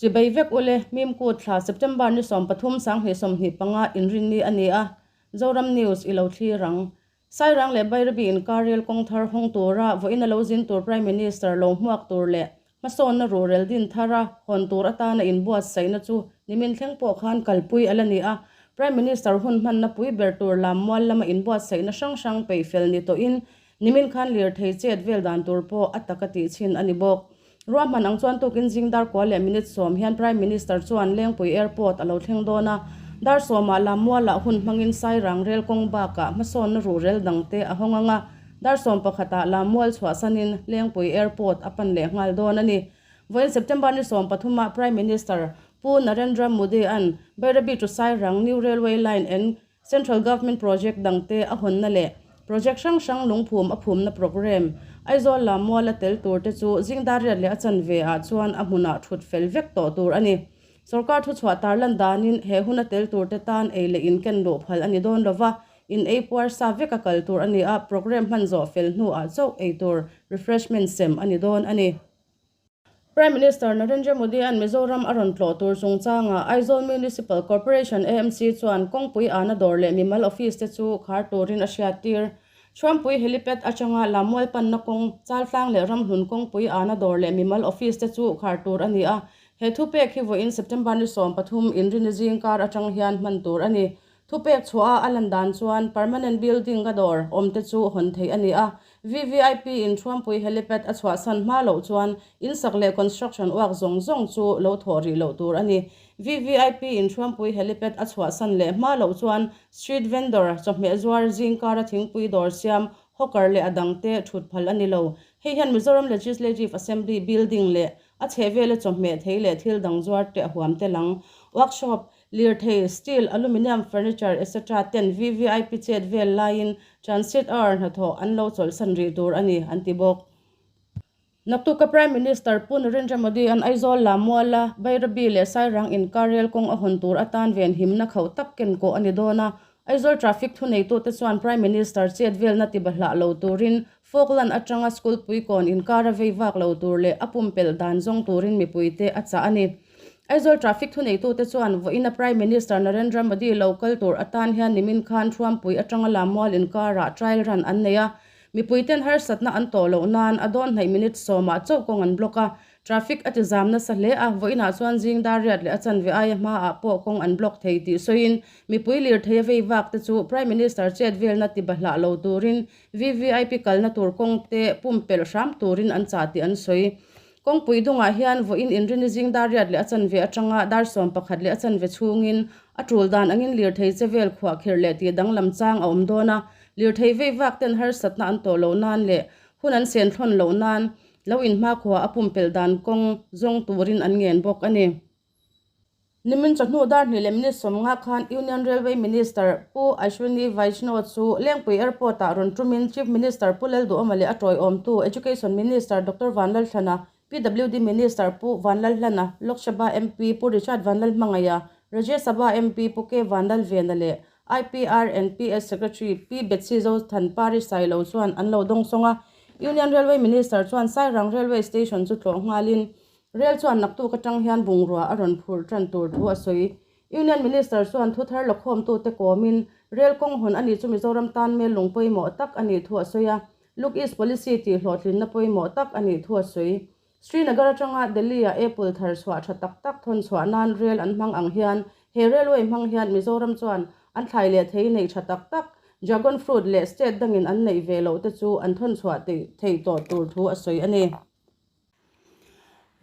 Chibei vek ule, Mimkut thla September ni 13 2025 inrinni a ni a, Zoram News i lo thlir ang. Sairang leh Bairabi inkar rel kawng thar hawng tura vawiin a lo zin tur Prime Minister lo hmuak tur leh hmasawnna ruhrel din thara hawn tur atana inbuatsaihna chu nimin thleng pawh khan kalpui a la ni a. Prime Minister hun hmanna pui ber tur lammual lama inbuatsaihna hrang hrang peih fel ni tawhin nimin khan lirthei chet vel dan tur pawh a taka tih chhin a ni bawk. Ruahman ang chuan tukin zing dar kua leh minute sawm hian Prime Minister chuan Lengpui Airport a lo thleng dawn a, dar sawmah Lammualah hun hmangin Sairang rel kawng bakah hmasawnna ruhrel dangte a hawng ang a, dar sawm pakhatah Lammual chhuahsanin Lengpui Airport a pan leh nghal dawn a ni. Vawiin September ni sawm pathumah Prime Minister Pu Narendra Modi-a'n Bairabi to Sairang New Railway Line and Central Government Project dangte a hawnna leh Project hrang hrang lungphum a phumna programme Aizawl lam muala tel tur te chu zingdar riat leh a chanve ah chuan a hmunah thut fel vek tawh tur a ni. Sorkar thuchhuah tarlan danin he huna tel tur te tan ei leh in ken luh phal a ni dawn lova, in ei puar sa vek a kal tur a ni a, programme hman zawh fel hnuah chauh ei tur refreshment sem a ni dawn a ni. Prime Minister Narendra Modi-a'n Mizoram a rawn tlawh tur chungchangah Aizawl Municipal Corporation, AMC, chuan kawngpui ana dawr leh mimal office te chu khar turin a hriattir. Chhuampui Helipad atanga Lammual panna kawng, Chaltlang leh Ramhlun kawngpui ana dawr leh mimal office te chu khar tur a ni a. He thupek hi vawiin September ni 13 inrini zingkar atang hian hman tur a ni. Thupek chhuah a a lan dan chuan permanent building a dawr awm te chu hawn theih a ni a, VVIP in Thuampui helipad a chhuahsan hma loh chuan in sak leh construction uak zawng zawng chu lo thawh rih loh tur a ni. VVIP in Thuampui helipad a chhuahsan leh hma loh chuan street vendor, chawhmeh zuar, zingkara thingpui dawr siam, hawker leh a dangte thut phal a ni lo. Hei hian Mizoram Legislative Assembly building leh a chhehvela chawhmeh thei leh thil dang zuar te a huam tel ang. Workshop Lirthei, steel, aluminium, furniture etc. Ten VVIP chet vel laiin transit hour hnathawh an lo chawlhsan rih tur a ni, an ti bawk. Naktuka Prime Minister Pu Narendra Modi an Aizawl Lammuala Bairabi leh Sairang inkar rel kawng a hawn tur atan venhimna khauh tak ken kawh a ni dawn a. Aizawl traffic thuneitute chuan Prime Minister chet velna tibahlah lo turin Falkland atanga school puikawn inkar a vei vak lo tur leh a pumpelh dan zawng turin mipuite a chah a ni. Aizawl traffic thuneitute chuan vawiina Prime Minister Narendra Modi lo kal tur atan hian nimin khan Thuampui atanga Lammual inkarah trial run an nei a. Mipuiten harsatna an tawh loh nan a dawn hnaih minute sawmah chauh kawng an block a. Traffic a ti zam nasa hle a, vawiinah chuan zing dar riat leh a chanve aia hmaah pawh kawng an block thei tih sawiin mipui lirthei a vei vak te chu Prime Minister chet velna ti bahlah lo turin VVIP kalna tur kawngte pumpelh hram turin an chah tih an sawi. Kawngpui dungah hian vawiin inrini zing dar riat leh a chanve atanga dar 11 leh a chanve chhungin a tul dan angin lirthei che vel khuahkhirh leh tih danglam chang a awm dawn a, lirthei vei vak ten harsatna an tawh loh nan leh hun an sen thlawn loh nan lo inhmakhua a pumpelh dan kawng zawng turin an ngen bawk a ni. Nimin chawhnu dar hnih leh minute 50 khan Union Railway Minister Pu Ashwini Vaishnaw chu Lengpui Airport-ah rawn tumin Chief Minister Pu Lalduhawma leh a tawiawmtu Education Minister Doctor Vanlalthlana, PWD Minister Pu Vanlalhlana, Lok Sabha MP Pu Richard Vanlalhmangaia, Rajya Sabha MP Pu K Vanlalvena leh IPR and PS Secretary Pi Betsy Zothanpari Sailo chuan an lo dawngsawng a. Union Railway Minister chuan Sairang Railway Station chu tlawh nghalin Rel chuan naktuk atang hian bungrua a rawn phurh tan tur thu a sawi. Union Minister chuan thu thar lakhawmtute kawmin rel kawng hawn a nih chu Mizoram tan mel lung pawimawh tak a nih thu a sawi a, Look East Policy tih hlawhtlinna pawimawh tak a nih thu a sawi. Srinagar atanga Delhi-a Apple thar chhuah tha tak tak thawn chhuah nan rel an hmang ang hian he railway hmang hian Mizoram chuan an thlai leh thei neih tha tak tak dragon fruit leh state dangin an neih ve loh te chu an thawn chhuah theih tawh tur thu a sawi a ni.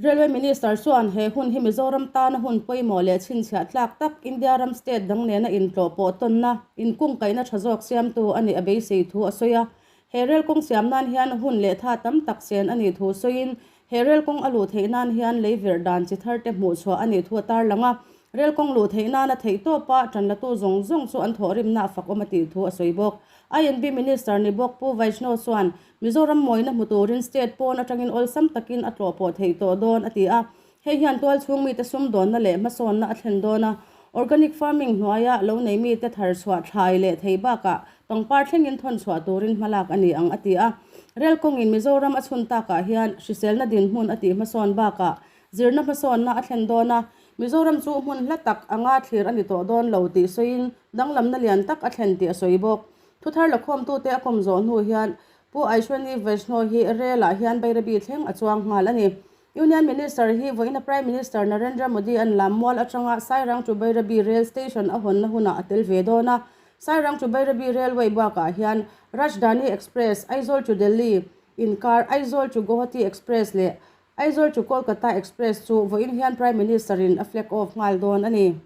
Railway Minister chuan he hun hi Mizoram tana hun pawimawh leh chhinchhiah tlak tak India ram state dang nena intlawh pawh tawnna, inkungkaihna tha zawk siamtu a nih a beisei thu a sawi a. He rel kawng siam nan hian hun leh tha tam tak sen a nih thu sawiin, he rel kawng a luh theih nan hian lei verh dan chi thar te hmuh chhuah a nih thu a tarlang a. Rel kawng luh theih nana theih tawpa tanlatu zawng zawng chu an thawhrimna a fakawm a tih thu a sawi bawk. INB Minister ni bawk Pu Vaishnaw chuan Mizoram mawina hmu turin state pawn atangin awlsam takin a tlawh pawh theih tawh dawn a ti a. Hei hian tualchhung mite sumdawnna leh hmasawnna a thlen dawn a. Organic farming hnuaia lo nei mite thar chhuah thlai leh thei bakah pangpar thlengin thawn chhuah turin hmalak a ni ang a ti a. Rel kawngin Mizoram a chhun takah hian hriselna dinhmun a tih hmasawn bakah zirna hmasawnna a thlen dawn a, Mizoram chu hmun hla tak anga thlir a ni tawh dawn lo tih sawiin danglamna lian tak a thlen tih a sawi bawk. Thuthar lakhawmtute a kawm zawh hnu hian Pu Aishwani Vaishnaw hi rel-ah hian Bairabi thleng a chuang nghal a ni. Union Minister hi vawiina Prime Minister Narendra Modi an lam mual atanga Sairang to Bairabi Rail Station a hawnna hunah a tel ve dawn a. Sairang to Bairabi Railway bakah hian Rajdhani Express, Aizawl to Delhi inkar Aizawl to Guwahati Express leh Aizawl to Kolkata Express chu vawiin hian Prime Minister in a flag off nghal dawn a ni.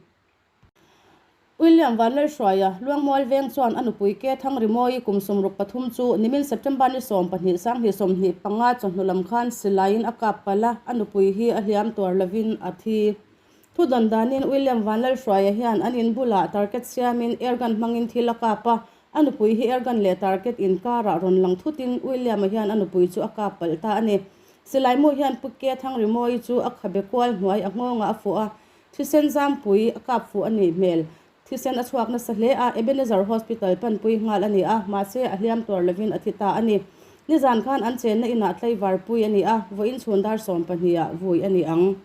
William Vanlalhruaia, Luangmual veng chuan a nupui Ke Thangrimawi kum 63 chu nimin September ni 12 2025 chawhnu lam khan silaiin a kap palh a, a nupui hi a hliam tuar lovin a thi. Thu dawn danin William Vanlalhruaia hian an in bulah target siamin airgun hmangin thil a kap a, a nupui hi airgun leh target inkarah rawn lang thutin William-a hian a nupui chu a kap palh ta a ni. Silaimu hian Pu Ke Thangrimawi chu a khabe kual hnuai a nghawngah a fuh a, Thisen zampui a kap fuh a nih hmel. Thisen a chhuak nasa hle a, Ebenezer Hospital panpui nghal a ni a, mahse a hliam tuar lovin a thi ta a ni. Nizan khan an chenna inah tlaivar pui a ni a, vawiin chhun dar 12 ah vui a ni ang.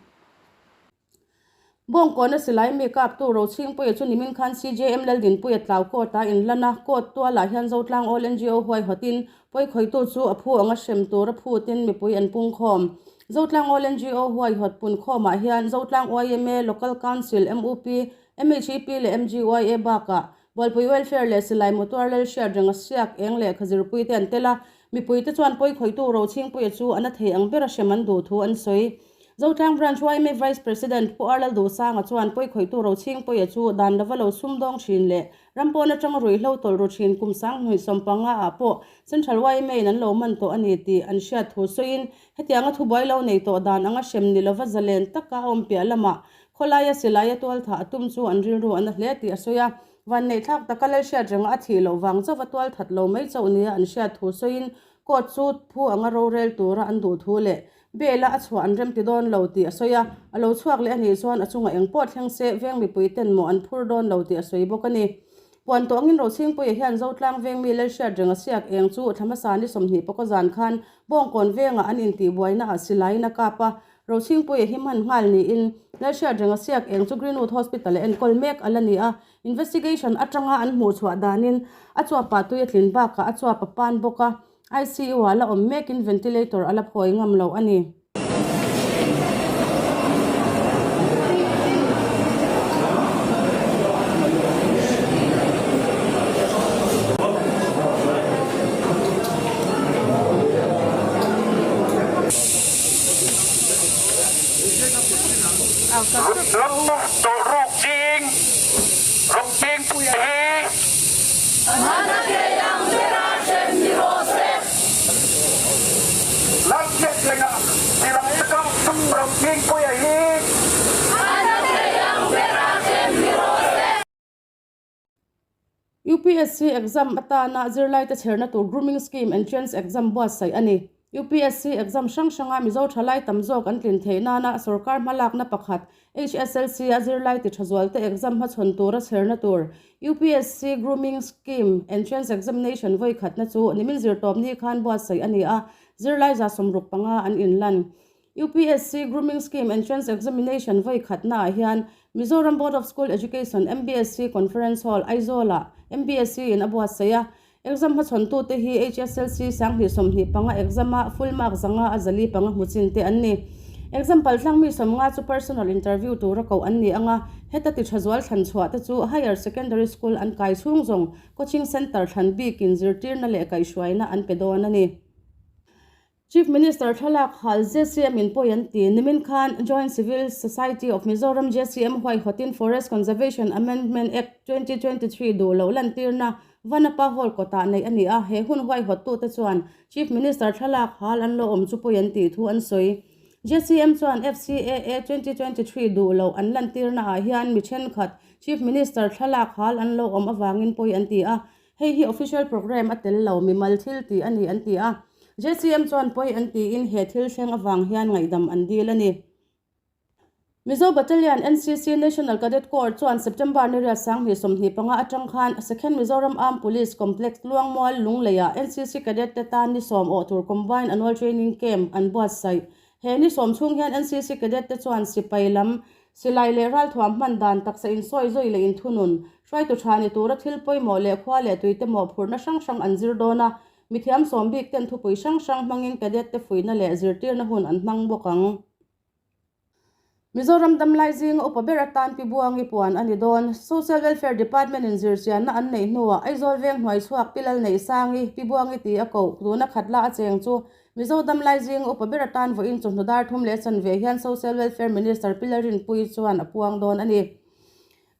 Bawngkawna silai mi kaptu Rochhingpuia chu nimin khan CJM Laldinpuia tlau court ah inlan a, court tualah hian Zotlang All NGO huaihawtin Pawikhawitu chu a phu anga hrem tura phutin mipui an pung khawm. Zotlang All NGO huaihawt pun khawmah hian Zotlang yma, Local Council, MUP, MHEP leh MGYA bakah Bualpui Welfare leh Silai Motor Lal hriat renga siak eng lehkha zirpuite an tel a, mipuite chuan pawikhawitu Rochhingpuia chu a na thei ang bera hrem an duh thu an sawi. Zotlang Branch yma Vice President Pu Arlal Duhsanga chuan pawikhawitu Rochhingpuia chu dan lova lo sumdawng thin leh Ram pawn atanga ruihhlo tawlh ru thin kum 2015 ah pawh Central yma in an lo man tawh a ni tih an hriat thu sawiin hetianga thubuai lo nei tawh dan anga hrem ni lova zalen taka a awm piah lamah khawlaia silaia tualthah a tum chu an rilru a na hle tih a sawi a. Vanneihthlak taka Lalhriat renga a thih loh vang chauva tualthat lo mai chauh nia an hriat thu sawiin court chu phu anga rorel tura an duh thu leh Bela a chhuah an remti dawn lo tih a sawi a, a lo chhuak leh a nih chuan a chungah eng pawh thleng se veng mipui ten maw an phur dawn lo tih a sawi bawk a ni. Puan tawh angin Rochhingpuia hian Zotlang veng mi Lalhriat renga siak eng chu thla hmasa ni 20 pawka zan khan Bawngkawn vengah an intihbuaina ah silaiin a kap a, Rochhingpuia hi hman nghal niin Lalhriat renga siak eng chu Greenwood Hospital a enkawl mek a la ni a, investigation atanga an hmuhchhuah danin a chuapah tui a tlin bakah a chuap a pan bawk a. ICU ah la awm mekin ventilator a la phawi ngam lo a ni. Tawlhruk ching rawng ching hi. UPSC exam atana zirlaite chherna tur Grooming Scheme Entrance Exam buatsaih a ni. UPSC exam hrang hranga Mizo thalai tam zawk an tlin theih nana sorkar hmalakna pakhat HSLC a zirlai ti tha zualte exam hmachhawn tura chherna tur UPSC Grooming Scheme Entrance Examination vawi khatna chu nimin zirtawpni khan buatsaih a ni a, zirlai 65 an inlan. UPSC Grooming Scheme Entrance Examination vawi khatnaah hian Mizoram Board of School Education, MBSE, Conference Hall, Aizawl-ah MBSE in a buatsaih a. Exam hmachhawntute hi HSLC 2025 exam-a full mark zanga a 405 hmu chin te an ni. Exam paltlang mi 50 chu personal interview tura koh an ni ang a, heta ti tha zual thlan chhuah te chu Higher Secondary School an kai chhung zawng coaching centre thlan bikin zirtirna leh kaihhruaina an pe dawn a ni. Chief Minister thlalak hal JCM in pawi an ti. Nimin khan Joint Civil Society of Mizoram, JCM, huaihawtin Forest Conservation Amendment Act 2023 duh loh lantirna Vanapa Hall kawtah neih a ni a, he hun huaihawttute chuan Chief Minister thlalak hal an lo awm chu pawi an tih thu an sawi. JCM chuan FCAA 2023 duh loh an lantirna ah hian mi thenkhat Chief Minister thlalak hal an lo awm avangin pawi an ti a, Hei hi official programme a tel lo, mimal thil tih a ni an ti a. JCM chuan pawi an tiin he thil thleng avang hian ngaihdam an dil a ni. Mizo Battalion NCC National Cadet Corps chuan September ni riat 2025 atang khan Second Mizoram Armed Police Complex Luangmual Lungleiah NCC Cadet te tan ni sawm awh tur Combined Annual Training Camp an buatsaih. He ni sawm chhung hian NCC Cadet te chuan sipai lam silai leh ralthuam hman dan taksa insawi zui leh inthunun hruaitu tha ni tura thil pawimawh leh khua leh tuite mawhphurhna hrang hrang an zir dawn a, mithiam sawm bik ten thupui hrang hrang hmangin Cadet te fuihna leh zirtirna hun an hmang bawk ang. Mizoram damlai zinga upa ber atan Pi Buangi puan a ni dawn. Social Welfare Department in zirchianna an neih hnuah Aizawl veng hnuai chhuak Pi Lalneihsangi, Pi Buangi ti a koh tuna khat la a cheng chu Mizo damlai zinga upa ber atan vawiin chawhnu dar thum leh chanve hian Social Welfare Minister Pi Lalrinpuii chuan a puang dawn a ni.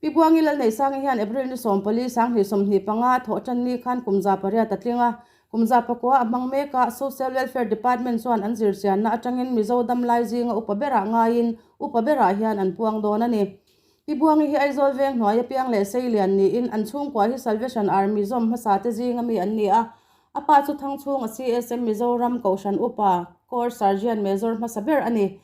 Pi Buangi Lalneihsangi hian April ni 14, 2025 thawh tan ni khan kum 800 a tling a, kum 9 a hmang mek a, Social Welfare Department chuan an zirchianna atangin Mizo damlai zinga upa berah ngaiin upa berah hian an puang dawn a ni. Pi Buangi hi Aizawl veng hnuai apiang leh Seilian niin an chhungkua hi Salvation Army zawm hmasa te zinga mi an ni a, a pa chu Thangchhunga CSM Mizoram Kohhran Upa Corps Sergeant Major hmasa ber a ni.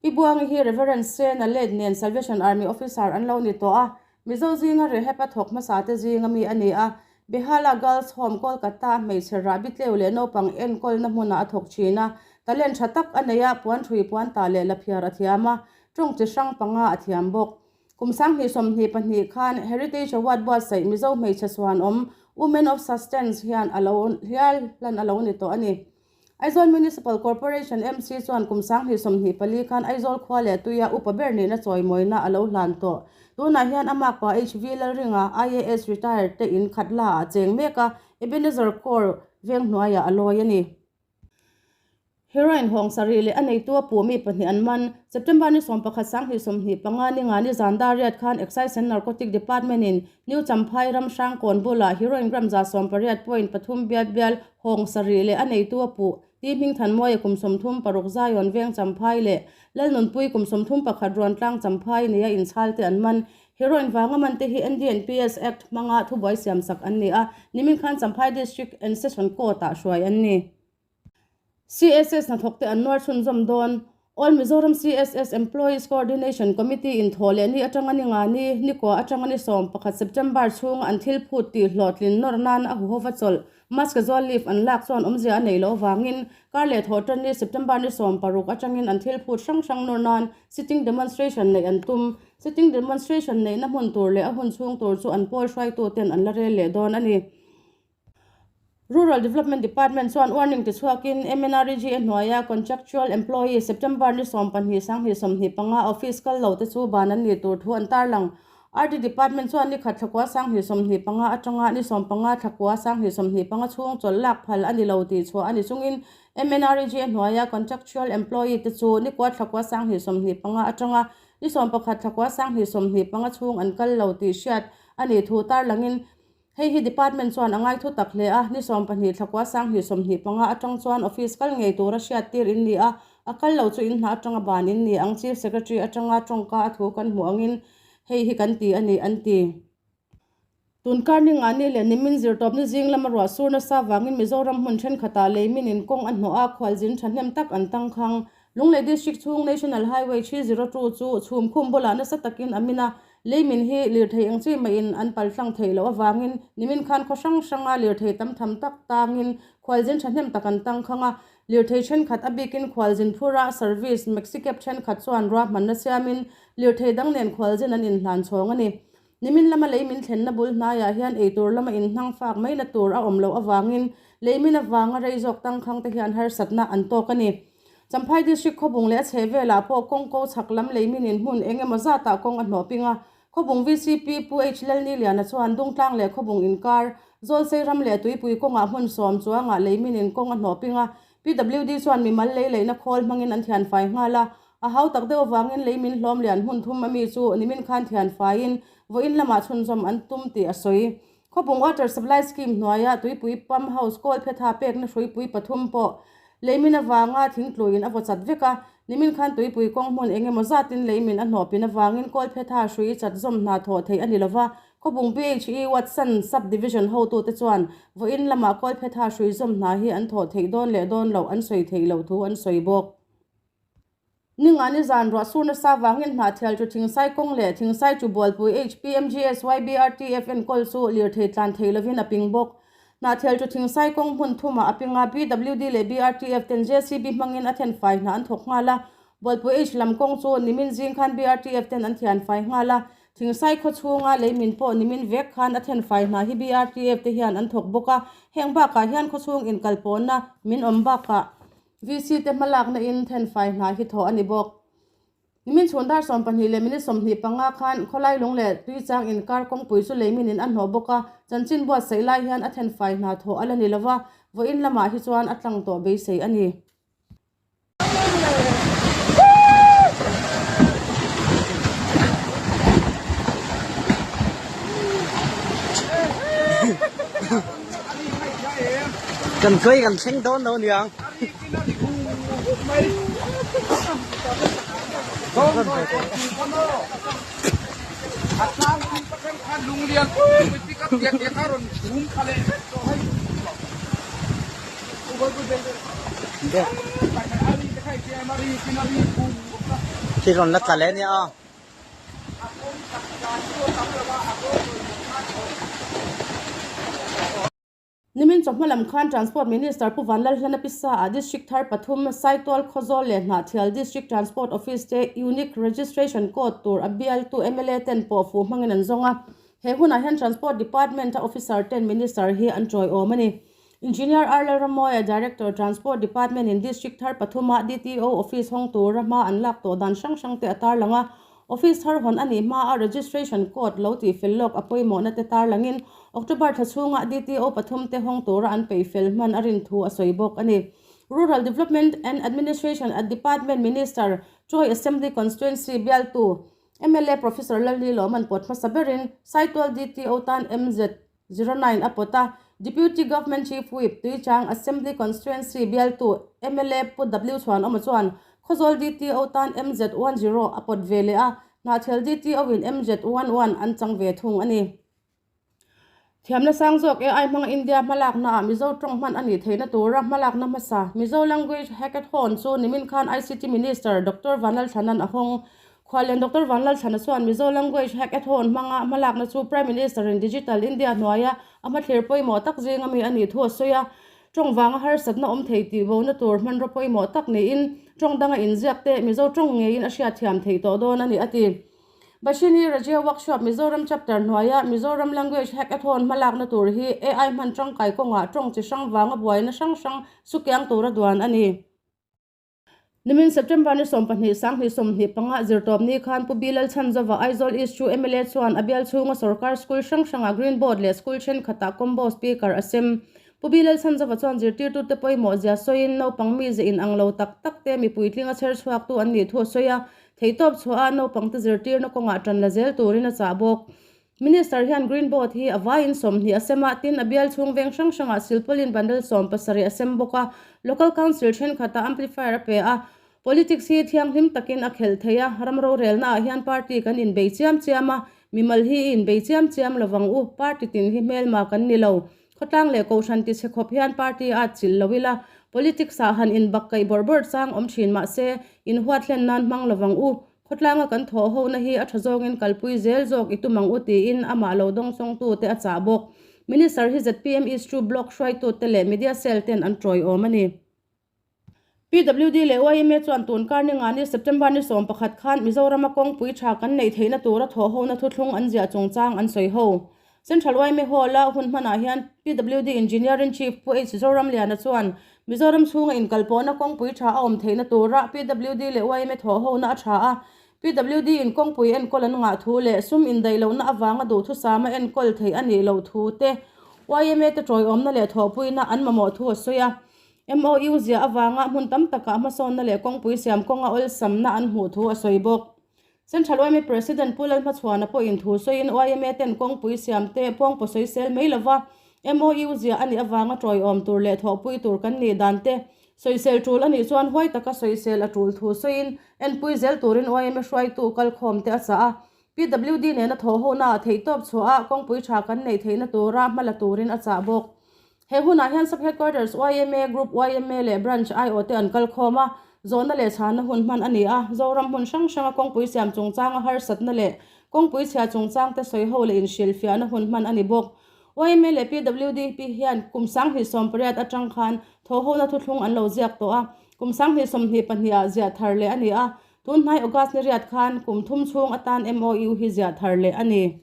Pi Buangi hi Reverend Sena Late nen Salvation Army Officer an lo ni tawh a, Mizo zinga rehab a thawk hmasa te zinga mi a ni a, Behala Girls Home, Kolkata a hmeichhe rahbi tleu leh naupang enkawlna hmunah a thawk thin a, talent tha tak a nei a, puan thui puan tah leh laphiar a thiam a, tawng chi hrang panga a thiam bawk. Kum 2022 khan Heritage Award buatsaih Mizo hmeichhe chhuanawm Women of Sustance hian a lo hial hlan a lo ni tawh a ni. Aizawl Municipal Corporation, MC, chuan kum 2024 khan Aizawl khua leh tuia upa ber nihna chawimawina a lo hlan tawh. Tunah hian a makpa HV Lalringa, IAS retired, te in khat la ah cheng mek a, Ebenezer Corps veng hnuaiah a lawi a ni. Heroin hawng sarih leh a neitu a puh mi pahnih an man. September ni 11 2025 ni nga ni zan dar riat khan Excise and Narcotic Department in New Champhai ram Hrangkawn bulah heroin gram 80 point pathum bial bial Hawng sarih leh a neitu a puh Ti Hmingthanmawia kum 36 Zion veng Champhai leh Lalnunpui kum 31 Ruantlang Champhai nia inchhal te an man. Heroin vanga man te hi NDNPS Act hmanga thubuai siamsak an ni a, nimin khan Champhai District and Session Court ah hruai an ni. CSS hnathawk te an nuar chhunzawm dawn. All Mizoram CSS Employees Coordination Committee in thawh leh ni atanga ni nga ni, ni kua atanga ni 11 September chhunga an thil phut tih hlawhtlin nawr nan a huhova chawlh mask zual leave an lak chuan awmzia a nei loh avangin kar leh thawh tan ni September ni 16 atangin an thil phut hrang hrang nawr nan sitting demonstration neih an tum. Sitting demonstration neihna hmun tur leh a hun chhung tur chu an pawl hruaitu ten an la rel leh dawn a ni. Rural Development Department chuan warning ti chhuakin MNREGA hnuaia contractual employee September ni 12 2025 office kal lo te chu ban an ni tur thu an tarlang. RD Department chuan ni khat thlakua 2025 atanga ni 15 thlakua 2025 chhung chawlh lak phal a ni lo tih chhuah a ni chungin MNREGA hnuaia contractual employee te chu ni kua thlakua 2025 atanga ni 11 thlakua 2025 chhung an kal lo tih hriat a ni thu tarlangin Hei hi department chuan a ngai thu tak hle a, ni 12 thlakua 2025 atang chuan office kal ngei tura hriat tir in ni a, a kal lo chu in hna atanga ban in ni ang Chief Secretary atanga tawngka a thu kan hmuh angin hei hi kan ti a ni an ti. Tunkar ni nga ni leh nimin zirtawp ni zing lama ruah sur nasa vangin Mizoram hmun thenkhatah lei min in kawng a hnawh a, khualzin thahnem tak an tangkhang. Lunglei District chhung National Highway 302 chu chhum khum bulah nasa takin a min a, leimin hi lirthei eng chi maiin an pal tlang theih loh avangin nimin khan khaw hrang hranga lirthei tam tham tak tangin khualzin thahnem tak an tangkhang a, lirthei thenkhat a bikin khualzin phura service maxi cab thenkhat chuan ruahmanna siamin lirthei dang nen khualzin an inhlan chhawng a ni. Nimin lama leimin thlenna bul hnaiah hian eitur lama inhnang fak mai na tur a awm loh avangin leimin avanga rei zawk tangkhang te hian harsatna an tawk a ni. Champhai District Khawbung leh a chheh velah pawh kawng ko chhak lam leimin in hmun eng emaw zatah kawng a hnawh ping a. Khawbung VCP Pu H Lalniliana chuan Dungtlang leh Khawbung inkar, Zawlsei ram leh Tuipui kawngah hmun sawm chuangah leimin in kawng a hnawh ping a. PWD chuan mimal lei leihna khawl hmangin an thianfai nghal a. A hau tak deuh avangin lei min hlawm lian hmun thum ami chu nimin khan thian faiin vawiin lamah chhunzawm an tum tih a sawi. Khawpung Water Supply Scheme hnuaia tuipui pump house kawl phetha pekna hruipui pathum pawh leimin avanga thingtluin a vaw chat vek a, nimin khan tuipui kawng hmun eng emaw zatin leimin a hnawhpin avangin kawl phetha hrui chat zawm hna thawh theih a ni lova, Khawpung PHE Watson Sub-Division hotute chuan vawiin lamah kawl phetha hrui zawm hna hi an thawh theih dawn leh dawn loh an sawi theih loh thu an sawi bawk. Ningani zan ruah sur nasa vangin Hnahthial chu Thingsai kawng leh Thingsai chu Bualpui HPMGSYBRTF enkawl chu lirthei tlan thei lovin a ping bawk. Hnahthial chu Thingsai kawng hmun thumah a ping a, BWD leh BRTF ten JCB hmangin a then fai hna an thawk nghal a. Bualpui H lam kawng chu nimin zing khan BRTF ten an thian fai nghal a. Thingsai khaw chhunga leimin pawh nimin vek khan a then fai hna hi BRTF te hian an thawk bawk a. Heng bakah hian khaw chhung inkalpawhna min awm bakah VC te hmalakna in thenfai hna hi thawh a ni bawk. Nimin chhun dar 12 leh minute 25 khan khawlai lung leh tuichang inkar kawngpui chu leimin in a hnawh bawk a, chanchin buatsaih lai hian a thenfai hna thawh a la ni lova, vawiin lamah hi chuan a tlang tawh beisei a ni. Kan kei kan thleng dawn lo niang. Khi rawn la tla leh nia aw. Nimin chawhma lam khan Transport Minister Pu Vanlalhlana Pisa ah District thar pathum, Saitual, Khawzawl leh Hnahthial District Transport Office te Unique Registration Code tur a bialtu mla ten pawh fuh hmangin an zawng a. He hunah hian Transport Department a officer ten Minister hi an tawiawm a ni. Engineer R Lalramawia, Director, Transport Department in District thar pathuma DTO Office hawng tura hma an lak tawh dan hrang hrang te a tarlang a. Office thar hawn a nih hma a registration code lo tih fel lawk a pawimawhna te tarlangin October thla chhunga DTO pathum te hawng tura an peih fel hman a rin thu a sawi bawk a ni. Rural Development and Administration at Department Minister, Choi Assembly Constituency bialtu mla Professor Lalni Lawman pawt hmasa berin Saitual DTO tan MZ 09 a pawt a, Deputy Government Chief Whip, Tuichang Assembly Constituency bialtu mla Pu W Chhuanawma chuan Khawzawl DTO tan MZ 10 a pawt ve leh a, Hnahthial DTO in MZ 11 an chang ve thung a ni. Thiamna sang zawk AI hmanga India hmalaknaah Mizo tawng hman a nih theihna tura hmalakna hmasa Mizo Language Hackathon chu nimin khan ICT Minister Doctor Vanlalthlanan a hawng. Khuallian Doctor Vanlalthlana chuan Mizo Language Hackathon hmanga hmalakna chu Prime Minister in Digital India hnuaia a hmathlir pawimawh tak zinga mi a nih thu a sawi a. Tawng vanga harsatna awm thei tih bona tur hmanraw pawimawh tak niin tawng danga inziak te Mizo tawng ngeiin a hriatthiam theih tawh dawn a ni a ti. Bashini Rajya Workshop Mizoram Chapter hnuaia Mizoram Language Hackathon hmalakna tur hi AI hman tangkai kawngah tawng chi hrang vanga buaina hrang hrang sukiang tura duan a ni. Nimin September ni 12 2025 zirtawp ni khan Pu Bilal Chhanzova Aizawl East chu mla chuan a bial chhunga sorkar school hrang hrangah Green Board leh school thenkhatah Combo Speaker a sem. Pu Bilal Chhanzova chuan zirtirtute pawimawh zia sawiin naupang mize inang lo tak tak te mipui tlinga chher chhuaktu an nih thu a sawi a, Theihtawp chhuah a naupangte zirtirna kawngah tan la zel turin a chah bawk. Minister hian Green Board hi a vaiin 20 a sem a, tin a bial chhung veng hrang hrangah silpawlin bundle 17 a sem bawk a, Local Council thenkhatah amplifier a pe a. Politics hi thianghlim takin a khelh thei a, ram rorelna ah hian party kan inbei chiam chiam a, mimal hi i inbei chiam chiam lovang u, party tin hi hmelma kan ni lo. Khawtlang leh Kohhran ti chhe khawp hian party a atchilh lo ila, politics ah han inbak kaih bawrh bawrh chang awm thin mah se, inhuat hlen nan hmang lovang u. Khawtlanga kan thawh hona hi a tha zawngin kalpui zel zawk i tum ang u tiin amah lo dawngsawngtute a chah bawk. Minister hi zpm East Chu Block hruaitute leh Media Cell ten an tawiawm a ni. PWD leh yma chuan tun kar ni ngani September ni 11 khan Mizorama kawngpui tha kan neih theihna tura thawhhona thuthlung an ziah chungchang an sawi ho. Central yma Hall-a hun hmanah hian PWD Engineering Chief Pu H Zoramliana chuan Mizoram chhunga inkalpawhna kawngpui tha a awm theihna tura PWD leh yma thawhhona a tha a, PWD in kawngpui enkawl an ngah thu leh sum indaih lohna avanga duhthusama enkawl theih a nih loh thu te yma te tawiawmna leh thawhpuina an mamawh thu a sawi a. MOU ziah avanga hmun tam takah hmasawnna leh kawngpui siam kawnga awlsamna an hmuh thu a sawi bawk. Central yma President Pu Lalhmachhuana pawhin thu sawiin yma ten kawngpui siam te pawngpaw sawi sel mai lova MOU ziah a nih avanga tawiawm tur leh thawhpui tur kan nih dan te sawisel tul a nih chuan huai taka sawisel a tul thu sawiin enpui zel turin yma hruaitu kalkhawm te a chah a. PWD nena thawhhonaah theihtawp chhuah a kawngpui tha kan neih theihna tura hma la turin a chah bawk. He hunah hian Sub Headquarters yma, Group yma leh Branch aiawh te an kal khawm a. Zawhna leh chhana hun hman a ni a, Zoram hmun hrang hranga kawngpui siam chungchanga harsatna leh kawngpui chhia chungchangte sawiho leh inhrilhfiahna hun hman a ni bawk. Yma leh PWDP hian kum 2018 atang khan thawhhona thuthlung an lo ziak tawh a, kum 2022 ah ziah thar leh a ni a, tun hnai August ni riat khan kum thum chhung atan MOU hi ziah thar leh a ni.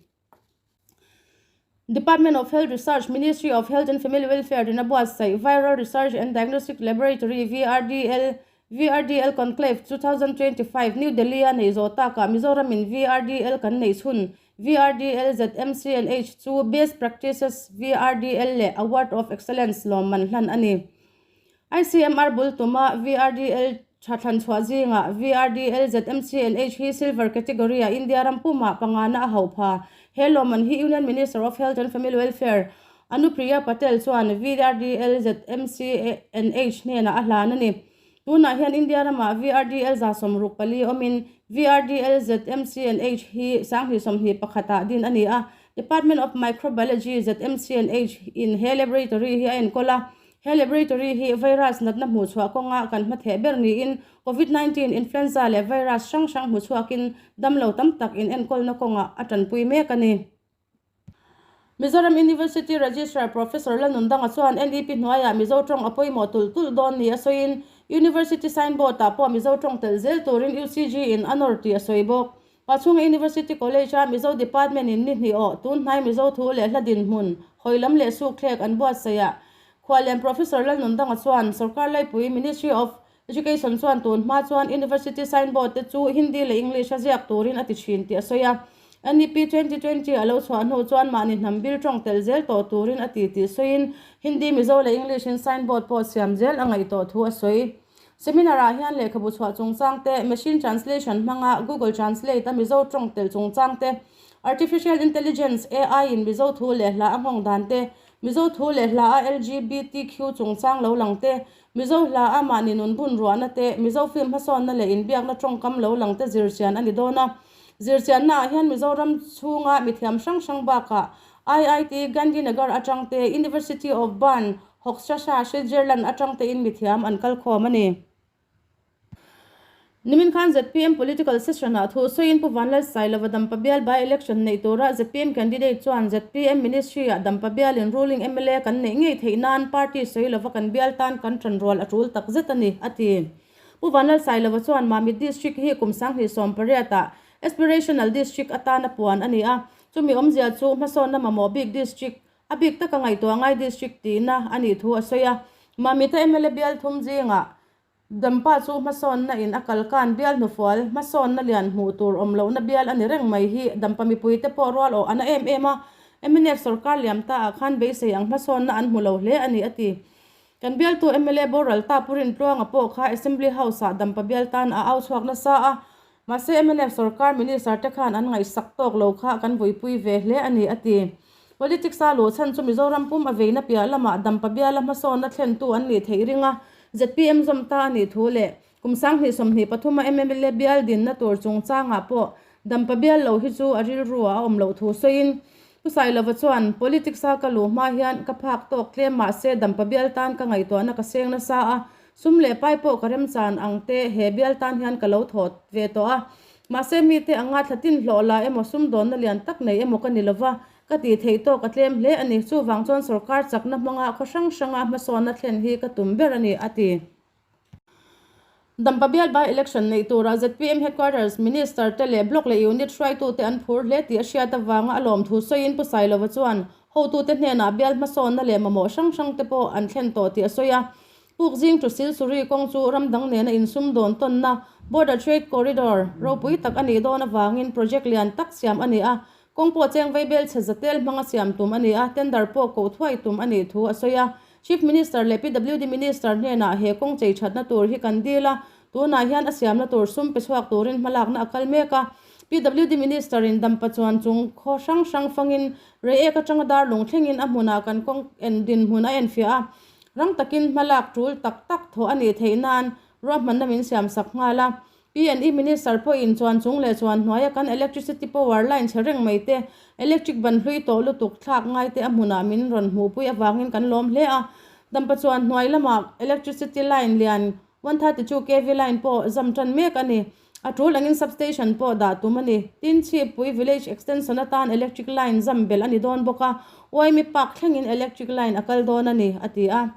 Department of Health Research, Ministry of Health and Family Welfare in a buatsaih Viral Research and Diagnostic Laboratory, VRDL, VRDL Conclave 2025 New Delhi a neih zawh takah Mizoram in VRDL kan neih chhun VRDL ZMCNH chu Best Practices VRDL leh Award of Excellence lawmman hlan a ni. ICMR bul tuma VRDL tha thlan chhuah zingah VRDL ZMCNH hi Silver category-ah India ram pumah pangana a hauh pha. He lawmman hi Union Minister of Health and Family Welfare Anupriya Patel chuan VRDL ZMCNH hnenah a hlan a ni. Tunah hian India ramah VRDL 64 awmin VRDL ZMCNH hi 2021 ah din a ni a. Department of Microbiology ZMCNH in he laboratory hi a enkawl a. He laboratory hi virus natna hmuhchhuah kawnga kan hmatheh ber niin Covid 19, influenza leh virus hrang hrang hmuchhuakin damlo tam tak inenkawlna kawngah a tanpui mek a ni. Mizoram University Registrar Professor Lalnundanga chuan NEP hnuaiah Mizo tawng a pawimawh tulh tulh dawn ni a sawiin University signboard ah pawh Mizo tawng telh zel turin UCG in a nawr tih a sawi bawk. Pachhunga University College a Mizo Department in ni hnih awh tun hnai Mizo thu leh hla dinhmun, hawi lam leh sukthlek an buatsaih ah Khuallian Professor Lalnundanga chuan Sorkar Laipui Ministry of Education chuan tun hma chuan University signboard te chu Hindi leh English a ziak turin a ti thin tih a sawi a. NEP 2020 a lo chhuah hnu chuan mahni hnam bil tawng tel zel tawh turin a ti tih sawiin Hindi, Mizo leh English in signboard pawh siam zel a ngaih tawh thu a sawi. Seminar ah hian lehkhabu chhuah chungchang te, machine translation hmanga Google Translate a Mizo tawng tel chungchang te, Artificial Intelligence, AI, in Mizo thu leh hla a nghawng dan te, Mizo thu leh hla a LGBTQ chungchang lo lang te, Mizo hla a mahni nun bun ruahna te, Mizo film hmasawnna leh inbiakna tawngkam lo lang te zirchian a ni dawn a. Zirchianna ah hian Mizoram chhunga mithiam hrang hrang bakah IIT Gandhinagar atang te, University of Bern, Hochsasha, Switzerland atang tein mithiam an kal khawm a ni. Nimin khan zpm Political Session-ah thu sawiin Pu Vanlalsailova Dampa bial by-election neih tura zpm candidate chuan zpm Ministry-ah Dampa bialin ruling mla kan neih ngei theih nan party sawi lova kan bial tan kan tanrual a tul tak zet a ni, a ti. Pu Vanlalsailova chuan Mamit District hi kum 2018 ah Aspirational District atana puan a ni a, chumi awmzia chu hmasawnna mamawh bik district A bik taka ngaihtuah ngai district tihna a nih thu a sawi a. Mamita mla bial thum zingah Dampa chu hmasawnna in a kalkan bial hnufual hmasawnna lian hmuh tur awm lohna bial a ni reng mai hi Dampa mipuite pawh rual awh a na em em a. Mnf sorkar liam ta ah khan beisei ang hmasawnna an hmu lo hle a ni a ti. Kan bialtu mla boral ta Pu Rintluanga pawh kha Assembly House ah Dampa bial tan a au chhuak nasa a. Mahse mnf sorkar minister te khan an ngaihsak tawk lo kha kan vuipui ve hle a ni, a ti. Politics a luh chhan chu Mizoram pum a veina piah lamah Dampa biala hmasawnna thlentu an nih theih ring a, zpm zawm ta a nih thu leh kum 2023 a mla bial dinna tur chungchangah pawh Dampa bial lo hi chu a rilru ah a awm loh thu sawiin Pu Sailova chuan, Politics a ka luh hma hian ka phak tawk tlem mahse Dampa bial tan ka ngaihtuahna ka seng nasa a, Sum leh pai pawh ka remchan ang te he bial tan hian ka lo thawh ve tawh a. Mahse mite anga thla tin hlawh la emaw sumdawnna lian tak nei emaw ka ni lova, ka tih theih tawk a tlem hle a ni. Chuvang chuan sorkar chakna hmanga khaw hrang hranga hmasawnna thlen hi ka tum ber a ni, a ti. Dampa bial by election neih turah zpm headquarters minister te leh block leh unit hruaitute an phur hle tih a hriat avanga a lawmthu sawiin Pu Sailova chuan hotute hnenah bial hmasawnna leh mamawh hrang hrang te pawh an thlen tawh tih a sawi a. Puk zing chu Silsuri kawng chu ram dang nena insum dawn tawnna, Border Trade Corridor, ropui tak a nih dawn avangin project lian tak siam a ni a, kawng pawh cheng vaibel chhe zatel hmanga siam tum a ni a, tender pawh koh thuai tum a nih thu a sawi a. Chief Minister leh PWD Minister hnenah he kawng chei thatna tur hi kan dil a, tunah hian a siamna tur sum pe chhuak turin hmalakna a kal mek a. PWD Minister in dampa chuan chung khaw hrang hrang fangin Reiek atanga darlung thlengin a hmunah kan kawng en dinhmun a enfiah a. Rang takin hmalak tul tak tak thawh a nih theih nan ruahmanna min siam sak nghal a. P&E Minister pawhin chuan chung leh chuan hnuaia kan electricity power line chhe reng mai te, electric ban hlui tawh lutuk thlak ngai te a hmunah min rawn hmuhpui avangin kan lawm hle a. Dampa chuan hnuai lamah electricity line lian. 132 KV line pawh zam tan mek a ni. A tul angin substation pawh dah tum a ni. Tin, Chhipui village extension atan electric line zam belh a ni dawn bawk a, Uaimi Park thlengin electric line a kal dawn a ni, a ti a.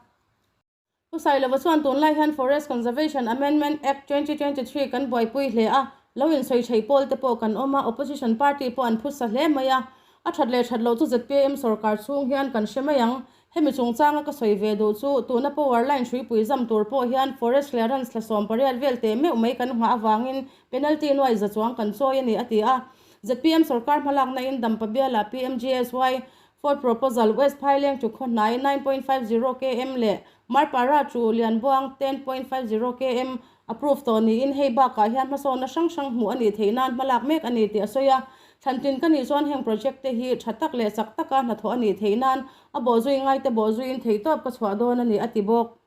Pu Sailova chuan tunlai hian Forest Conservation Amendment Act 2023 kan buaipui hle a, lo insawi theih pawl te pawh kan awm a, opposition party pawh an phusa hle mai a. A that leh that loh chu zpm sorkar chhung hian kan hre mai ang. Hemi chungchanga ka sawi ve duh chu tuna power line hruipui zam tur pawh hian forest clearance thla 80 vel teh meuh mai kan nghah avangin penalty nuai za chuang kan chawi a ni, a ti a. Zpm sorkar hmalakna in Dampa bialah PMGSY Fourth Proposal, West Phaileng chu khawhnai 9.50 km leh Marpara chu Lianbuang 10.50 km approve tawh niin hei bakah hian hmasawnna hrang hrang hmuh a nih theih nan hmalak mek a ni tih a sawi a. Thlantlin ka nih chuan heng project te hi tha tak leh chak taka hnathawh a nih theih nan a bawhzui ngaite bawhzuiin theihtawp ka chhuah dawn a ni a ti bawk.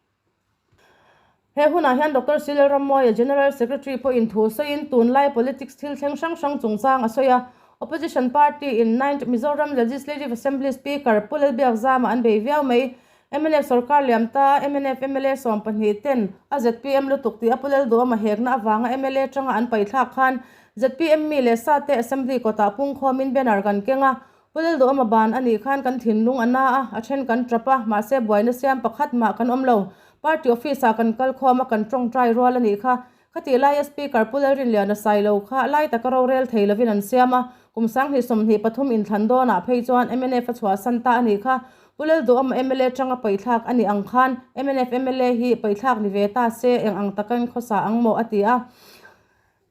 He hunah hian Doctor Cyril Rammoya, General Secretary pawhin thu sawiin tunlai politics thil thleng hrang hrang chungchang a sawi a. Opposition party in Ninth Mizoram Legislative Assembly Speaker Pu Lalbiakzama an bei viau mai. Mnf sorkar liam ta mnf mla 12 ten a zpm lutuk tih a Pu Lalduhawma hekna avanga mla tanga an paithlak khan zpm mi leh sa te Assembly kawtah pungkhawmin banner kan keng a. Pu Lalduhawma ban a nih khan kan thinlung a na a, a then kan tap a, mahse buaina siam pakhat mah kan awm lo. Party office ah kan kal khawm a, kan tawngtai rual a nih kha. Khatih laia Speaker Pu Lalrinliana Sailo kha lai taka rorel thei lovin an siam a, kum 2023 inthlan dawnah phei chuan mnf a chhuahsan ta a nih kha. Pu Lalduhawma mla tanga paithlak a nih ang khan mnf mla hi paithlak ni ve ta se eng ang takin khawsa ang maw a ti a.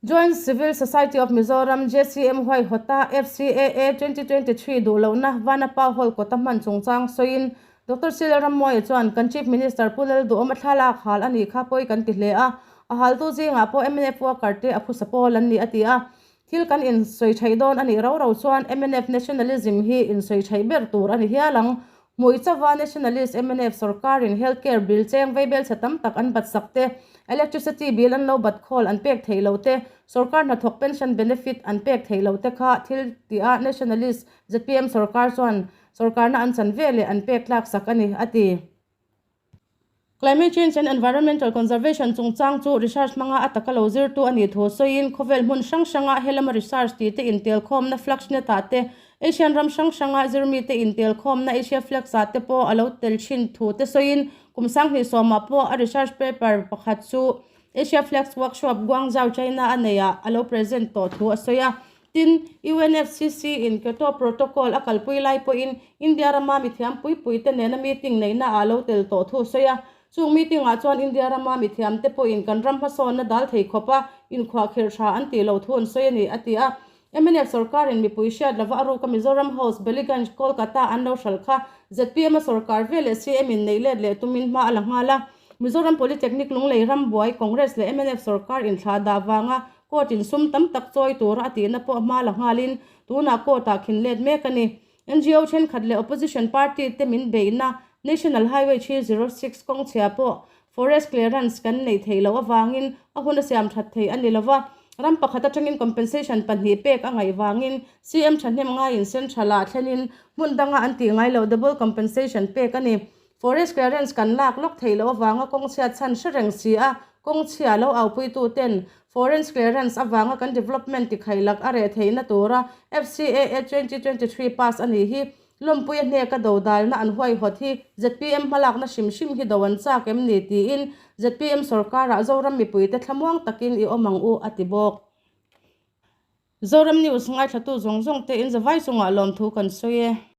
Joint Civil Society of Mizoram, JCM, huaihawta FCAA 2023 duh lohna Vanapa Hall kawta hman chungchang sawiin Doctor Cyril Rammuaia chuan kan Chief Minister Pu Lalduhawma thlalak hal a nih kha pawi kan ti hle a, a haltu zingah pawh mnf worker te a phusa pawl an ni a ti a. Thil kan insawi theih dawn a nih rau rau chuan mnf nationalism hi insawi theih ber tur a ni hial ang. Hmui chauva Nationalist mnf sorkarin Health Care bill cheng veibelchhe tam tak an bat sak te, Electricity bill an lo bat khawl an pek theih loh te, sorkar hnathawk pension benefit an pek theih loh te kha thil tih-a Nationalist zpm sorkar chuan sorkarna an chan ve leh an pek tlak sak a ni, a ti. Climate Change and Environmental Conservation chungchang chu research hmanga a taka lo zirtu a nih thu sawiin khawvel hmun hrang hranga helama research tih te intelkhawmna Fluxnet ah te, Asian ram hrang hranga zirmite intelkhawmna Asia Flux ah te pawh a lo tel thin thu te sawiin kum 2010 ah pawh a research paper pakhat chu Asia Flux Workshop Guangzhou, China a neihah a lo present tawh thu a sawi a. Tin, UNFCC in Kyoto Protocol a kalpui lai pawhin India rama mithiam puipui te nena meeting neihna ah lo tel tawh thu a sawi a. Chung meeting ah chuan India rama mithiam te pawhin kan ram hmasawnna dal thei khawpa inkhuahkhirh tha an tih loh thu an sawi a ni, a ti a. Mnf sorkarin mipui hriat lova a ruka Mizoram House, Ballygunge, Kolkata an lo hralh kha zpm a sorkar ve leh CM in neih let leh tumin hma a la nghal a. Mizoram Polytechnic Lunglei Rambuai, Congress leh mnf sorkar inthlah dah vanga Court in sum tam tak chawi tura a tihna pawh hma la nghalin tunah court ah khin let mek a ni. NGO thenkhat leh opposition party te min beihna National Highway 306 kawng chhia pawh forest clearance kan neih theih loh avangin a hun a siam that thei a ni lova, ram pakhat atangin compensation pahnih pek a ngaih vangin CM thahnem ngaiin central ah thlenin hmun danga an tih ngai loh double compensation pek a ni. Forest clearance kan lak lawk theih loh avanga kawng chhiat chhan hre reng si a, kawng chhia lo aupuitu ten Forest clearance avanga kan development tikhaih lak a reh theihna tura FCAA 2023 pass a nih hi lawmpuia hneka dodalna an huaihawt hi zpm hmalakna hrim hrim hi do an chak em ni tiin zpm sorkarah Zoram mipuite thlamuang takin i awm ang u a ti bawk. Zoram News ngaithlatu zawng zawng te in zavai chungah lawmthu kan sawi e.